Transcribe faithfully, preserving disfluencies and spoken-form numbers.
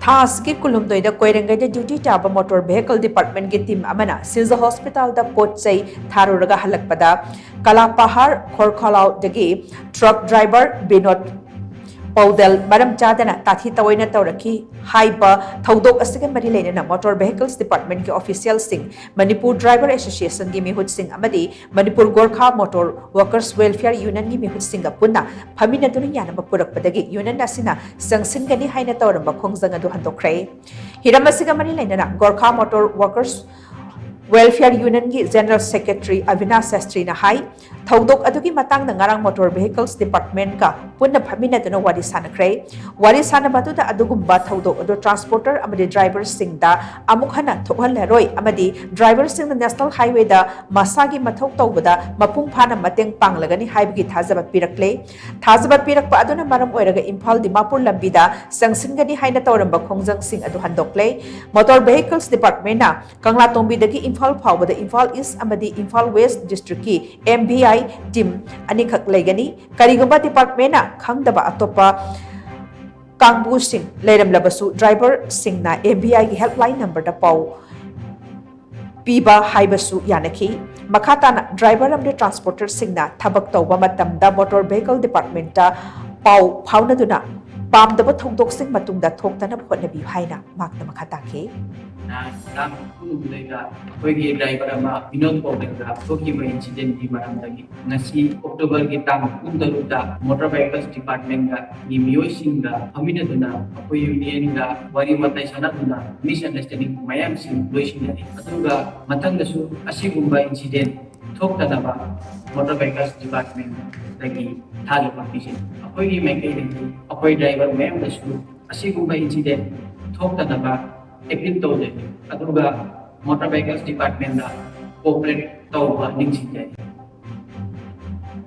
ꯊꯥ ꯑꯁꯤꯒꯤ ꯀꯨꯟꯍꯨꯝꯗꯣꯏꯗ ꯀꯣꯏꯔꯦꯡꯒꯩꯗ ꯗ꯭ꯌꯨꯇꯤ ꯇꯥꯕ ꯃꯣꯇꯣꯔ ꯚꯦꯍꯤꯀꯜ ꯗꯤꯄꯥꯔꯠꯃꯦꯟꯒꯤ ꯇꯤꯝ ꯑꯃꯅ ꯁꯤꯖ ꯍꯣꯁꯄꯤꯇꯥꯜꯗ ꯄꯣꯠ ꯆꯩ ꯊꯥꯔꯨꯔꯒ ꯍꯜꯂꯛꯄꯗ ꯀꯂꯥꯄꯥꯍꯥꯔ ꯈꯣꯔꯈꯥꯂꯥꯎꯗꯒꯤ ꯇ꯭ꯔꯛ ꯗ꯭ꯔꯥꯏꯚꯔ ꯕꯤꯅꯣꯗ ꯄꯧꯗꯦꯜ ꯃꯔꯝ ꯆꯥꯗꯅ ꯇꯥꯊꯤ ꯇꯑꯣꯏꯅ ꯇꯧꯔꯛꯈꯤ ꯍꯥꯏꯕ ꯊꯧꯗꯣꯛ ꯑꯁꯤꯒ ꯃꯔꯤ ꯂꯩꯅꯅ ꯃꯣꯇꯣꯔ ꯚꯦꯍꯤꯀꯜꯁ ꯗꯤꯄꯥꯔꯠꯃꯦꯟꯒꯤ ꯑꯣꯐꯤꯁꯤꯌꯦꯜꯁꯤꯡ, ꯃꯅꯤꯄꯨꯔ ꯗ꯭ꯔꯥꯏꯚꯔ ꯑꯦꯁꯣꯁꯤꯌꯦꯁꯟꯒꯤ ꯃꯤꯍꯨꯠꯁꯤꯡ ꯑꯃꯗꯤ Manipur Gorkha motor workers welfare ꯌꯨꯅꯤꯌꯟꯒꯤ ꯃꯤꯍꯨꯠꯁꯤꯡꯒ ꯄꯨꯟꯅ ꯐꯝꯃꯤꯟꯅꯗꯨꯅ ꯌꯥꯅꯕ ꯄꯨꯔꯛꯄꯗꯒꯤ ꯌꯨꯅꯤꯌꯟ ꯑꯁꯤꯅ ꯆꯪꯁꯤꯟꯒꯅꯤ ꯍꯥꯏꯅ ꯇꯧꯔꯝꯕ ꯈꯣꯡꯖꯪ ꯑꯗꯨ ꯍꯟꯗꯣꯛꯈ꯭ꯔꯦ꯫ ꯍꯤꯔꯝ ꯑꯁꯤꯒ ꯃꯔꯤ ꯂꯩꯅꯅ ꯒꯣꯔꯈꯥ ꯃꯣꯇꯣꯔ ꯋꯥꯔꯀꯔꯁ ꯋꯦꯜꯐꯤꯌꯔ ꯌꯨꯅꯤꯌꯟꯒꯤ ꯖꯦꯅꯔꯦꯜ ꯁꯦꯀ꯭ꯔꯦꯇꯔꯤ ꯑꯕꯤꯅꯥꯁ ꯁꯥꯁꯇ꯭ꯔꯤꯅ ꯍꯥꯏ, ꯊꯧꯗꯣꯛ ꯑꯗꯨꯒꯤ ꯃꯇꯥꯡꯗ ꯉꯔꯥꯡ ꯃꯣꯇꯣꯔ ꯚꯦꯍꯤꯀꯜꯁ ꯗꯤꯄꯥꯔꯠꯃꯦꯟꯒ ꯄꯨꯟꯅ ꯐꯝꯃꯤꯟꯅꯗꯨꯅ ꯋꯥꯔꯤ ꯁꯥꯟꯅꯈ꯭ꯔꯦ꯫ ꯋꯥꯔꯤ ꯁꯥꯟꯅꯕ ꯑꯗꯨꯗ ꯑꯗꯨꯒꯨꯝꯕ ꯊꯧꯗꯣꯛ ꯑꯗꯨ ꯇ꯭ꯔꯥꯟꯁꯄꯣꯔꯇꯔ ꯑꯃꯗꯤ ꯗ꯭ꯔꯥꯏꯚꯔꯁꯤꯡꯗ ꯑꯃꯨꯛ ꯍꯟꯅ ꯊꯣꯛꯍꯜꯂꯔꯣꯏ ꯑꯃꯗꯤ ꯗ꯭ꯔꯥꯏꯚꯔꯁꯤꯡꯅ ꯅꯦꯁꯅꯦꯜ ꯍꯥꯏꯋꯦꯗ ꯃꯁꯥꯒꯤ ꯃꯊꯧ ꯇꯧꯕꯗ ꯃꯄꯨꯡ ꯐꯥꯅ ꯃꯇꯦꯡ ꯄꯥꯡꯂꯒꯅꯤ ꯍꯥꯏꯕꯒꯤ ꯊꯥꯖꯕ ꯄꯤꯔꯛꯂꯦ꯫ ꯊꯥꯖꯕ ꯄꯤꯔꯛꯄ ꯑꯗꯨꯅ ꯃꯔꯝ ꯑꯣꯏꯔꯒ ꯏꯝꯐꯥꯜ ꯗꯤꯃꯥꯄꯨꯔ ꯂꯝꯕꯤꯗ ꯆꯪꯁꯤꯟꯒꯅꯤ ꯍꯥꯏꯅ ꯇꯧꯔꯝꯕ ꯈꯣꯡꯖꯪꯁꯤꯡ ꯑꯗꯨ ꯍꯟꯗꯣꯛꯂꯦ꯫ ꯃꯣꯇꯣꯔ ꯚꯦꯍꯤꯀꯜꯁ ꯗꯤꯄꯥꯔꯠꯃꯦꯟꯅ ꯀꯪꯂꯥꯇꯣꯡꯕꯤꯗꯒꯤ ꯏꯝꯐꯥꯜ ꯐꯥꯎꯕꯗ ꯏꯝꯐꯥꯜ ꯏꯁ ꯑꯃꯗꯤ ꯏꯝꯐꯥꯜ ꯋꯦꯁ ꯗꯤꯁꯇ꯭ꯔꯤꯛꯀꯤ ꯑꯦꯝ ꯚꯤ ꯑꯥꯏ ꯇꯤꯝ ꯑꯅꯤꯈꯛ ꯂꯩꯒꯅꯤ꯫ ꯀꯔꯤꯒꯨꯝꯕ ꯗꯤꯄꯥꯔꯠꯃꯦꯟꯅ ꯈꯪꯗꯕ ꯑꯇꯣꯞꯄ ꯀꯥꯡꯕꯨꯁꯤꯡ ꯂꯩꯔꯝꯂꯕꯁꯨ ꯗ꯭ꯔꯥꯏꯚꯔꯁꯤꯡꯅ ꯑꯦꯝ ꯚꯤ ꯑꯥꯏꯒꯤ ꯍꯦꯜꯞꯂꯥꯏꯟ ꯅꯝꯕꯔꯗ ꯄꯥꯎ ꯄꯤꯕ ꯍꯥꯏꯕꯁꯨ ꯌꯥꯅꯈꯤ꯫ ꯃꯈꯥ ꯇꯥꯅ ꯗ꯭ꯔꯥꯏꯚꯔ ꯑꯃꯗꯤ ꯇ꯭ꯔꯥꯟꯁꯄꯣꯔꯇꯔꯁꯤꯡꯅ ꯊꯕꯛ ꯇꯧꯕ ꯃꯇꯝꯗ ꯃꯣꯇꯣꯔ ꯚꯦꯍꯤꯀꯜ ꯗꯤꯄꯥꯔꯠꯃꯦꯟꯇ ꯄꯥꯎ ꯐꯥꯎꯅꯗꯨꯅ ꯄꯥꯝꯗꯕ ꯊꯧꯗꯣꯛꯁꯤꯡ ꯃꯇꯨꯡꯗ ꯊꯣꯛꯇꯅꯕ ꯍꯣꯠꯅꯕꯤꯌꯨ ꯍꯥꯏꯅ ꯃꯍꯥꯛꯅ ꯃꯈꯥ ꯇꯥꯈꯤ꯫ ꯇꯥꯡ ꯀꯨꯟꯍꯨꯝꯗꯣꯏꯗ ꯑꯩꯈꯣꯏꯒꯤ ꯗ꯭ꯔꯥꯏꯚꯔ ꯑꯃ ꯕꯤꯅꯣꯗ ꯄꯧꯗꯦꯜꯗ ꯊꯣꯛꯈꯤꯕ ꯏꯟꯁꯤꯗꯦꯟꯒꯤ ꯃꯔꯝꯗꯒꯤ ꯉꯁꯤ ꯑꯣꯛꯇꯣꯕꯔꯒꯤ ꯇꯥꯡ ꯀꯨꯟꯇꯔꯨꯛꯇ ꯃꯣꯇꯣꯔ ꯚꯦꯍꯤꯀꯜꯁ ꯗꯤꯄꯥꯔꯠꯃꯦꯟꯒꯤ ꯃꯤꯑꯣꯏꯁꯤꯡꯒ ꯐꯝꯃꯤꯟꯅꯗꯨꯅ ꯑꯩꯈꯣꯏ ꯌꯨꯅꯤꯌꯟꯒ ꯋꯥꯔꯤ ꯋꯥꯇꯥꯏ ꯁꯥꯟꯅꯗꯨꯅ ꯃꯤꯁꯑꯟꯗꯔꯁꯇꯦꯟꯗꯤꯡ ꯃꯌꯥꯝꯁꯤꯡ ꯂꯣꯏꯁꯤꯟꯅꯔꯤ꯫ ꯑꯗꯨꯒ ꯃꯊꯪꯗꯁꯨ ꯑꯁꯤꯒꯨꯝꯕ ꯏꯟꯁꯤꯗꯦꯟ ꯊꯣꯛꯇꯅꯕ ꯃꯣꯇꯣꯔ ꯚꯦꯍꯤꯀꯜꯁ ꯗꯤꯄꯥꯔꯠꯃꯦꯟꯗꯒꯤ ꯊꯥꯖꯕ ꯄꯤꯖꯩ꯫ ꯑꯩꯈꯣꯏꯒꯤ ꯃꯥꯏꯀꯩꯗꯒꯤ ꯑꯩꯈꯣꯏ ꯗ꯭ꯔꯥꯏꯚꯔ ꯃꯌꯥꯝꯗꯁꯨ ꯑꯁꯤꯒꯨꯝꯕ ꯏꯟꯁꯤꯗꯦꯟ ꯊꯣꯛꯇꯅꯕ ꯑꯦꯄꯤꯜ ꯇꯧꯖꯩ꯫ ꯑꯗꯨꯒ ꯃꯣꯇꯣꯔ ꯚꯦꯍꯤꯀꯜꯁ ꯗꯤꯄꯥꯔꯠꯃꯦꯟꯗ ꯀꯣꯑꯣꯄꯔꯦꯠ ꯇꯧꯕ ꯅꯤꯡꯁꯤꯡꯖꯔꯤ꯫